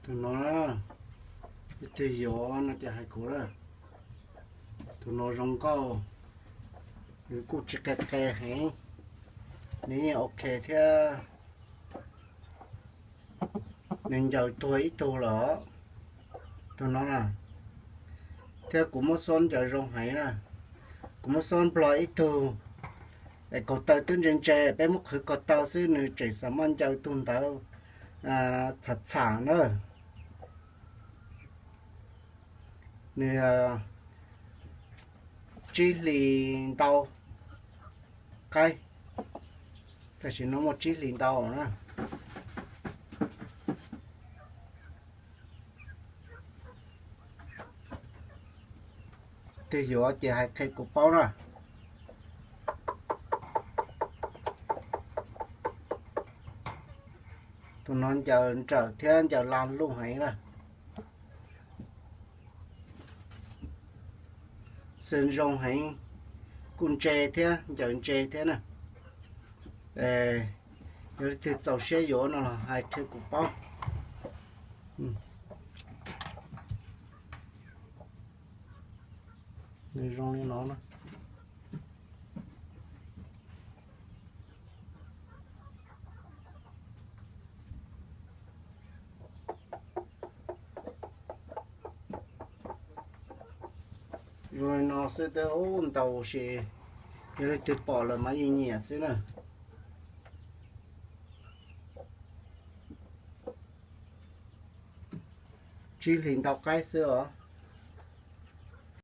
Tus no, tus yuav no ces hais kuv na, tus no zoo nkauj, nws kuj tsis qe qe heev, nws yeej ok thiab. Nws ncaws tuag ib tug lawm, tus no na, thiab kuv muab xob ncaws zoo heev na. Kuv muab xob nplog ib tug, es kaus taw twb ntse ntse, peb muab qhwv ko taw xwb nws tseem xav maj ncaws tug ntawd txham txham na. Nws tsib hlis ntau qaib, tam sim no muaj tsib hlis ntau na. Tus yuav ces hais qhia kuv paub na. Tus no ncaws nrawm thiab ncaws lag luj heev na. Xws zoo heev, kuj ntse thiab, ncaws ntse thiab na. Yog leej twg txaus siab yuav no los hais qhia kuv paub. Nws zoo li no na. Zoo li no xwb twb ntau si, yog leej twg pom lawm mas yeej nyiam xwb na. Tsib hlis ntau qaib xwb os.